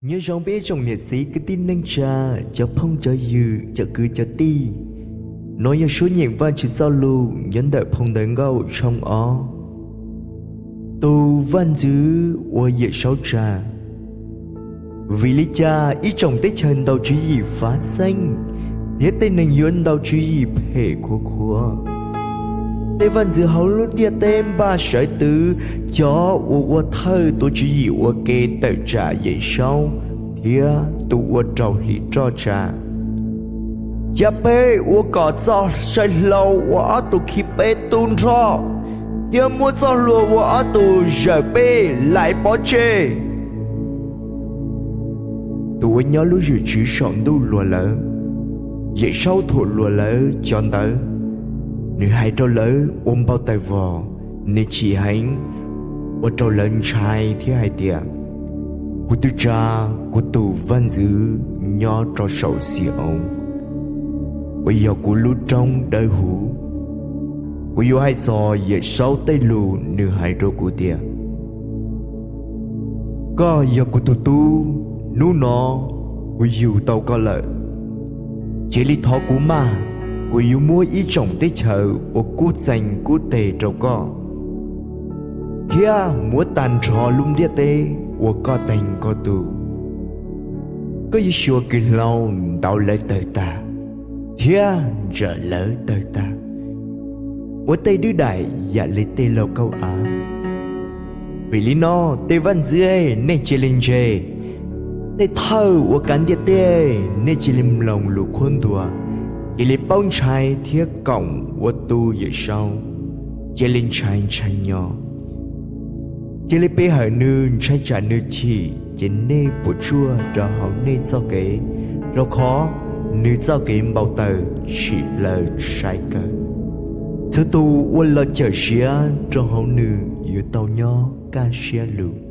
Nyob zoo peb ib tsoom niam txiv kwv tij neej tsa, cov phooj cov ywg, cov kwv cov tij. Nov yog suab nyeem Vajtswv txoj lus nyob ntawm Phau Ntawv Nkauj tshooj ob. Tus vaj ntxwv ua Yawm Saub tsa. Vim li cas ib tsoom teb chaws ntaus tswv yim fav xeeb, thiab tej neeg yuav ntaus tswv yim phem khuav khuav? Tej vaj ntxwv hauv lub ntiaj teb npaj sawv twv cov uas ua thawj tuav tswv yim ua ke tawm tsam Yawm Saub thiab tus uas raug hliv roj tsa. Cia peb ua kom txoj saw hlau uas ob tug khi peb tu nrho, thiab muab txoj hlua uas ob tug zawm peb laim pov tseg. Tus uas nyob lub zwm tswv saum ntuj luag lawv, Yawm Saub thuam luag lawv cov ntawd. Nws hais rau lawv ua npau taws vog, nws chim heev, ua rau lawv ntshai thiab hais tias, Kuv twb tsa kuv tus vaj ntxwv nyob rau saum Xi-oos, uas yog kuv lub roob dawb huv. Kuv yuav hais txog Yawm Saub tej lus nws hais rau kuv tias, Koj yog kuv tus tub, hnub no kuv yug tau koj lawm. Cia li thov kuv maj, kuv yuav muab ib tsoom teb chaws ua kub txeeg kub teg rau koj, thiab muab tag nrho lub ntiaj teb ua koj teeg koj tug. Koj yuav xyuas kws hlau ntaus lawv tawg tag, thiab ntsawm lawv tawg tag, ua tej dwb daim yam li tej lauj kaub av. Vim li no, tej vaj ntxwv, nej cia li ntse! Tej thawj uas kav ntiaj teb, nej cia li mloog lus qhuab ntuas! Cia li paub ntshai thiab koom ua tu Yawm Saub! Cia li ntshai ntshai nyo, cia li pe hawm nws, ntshai tsam nws chim, ces nej puas tsuaj rau hauv nej txoj kev, rau qhov nws txoj kev npau taws tshim plaws sai kawg. Txhua tus uas los cawm siav rau hauv nws yuav tau nyob kaj siab lug.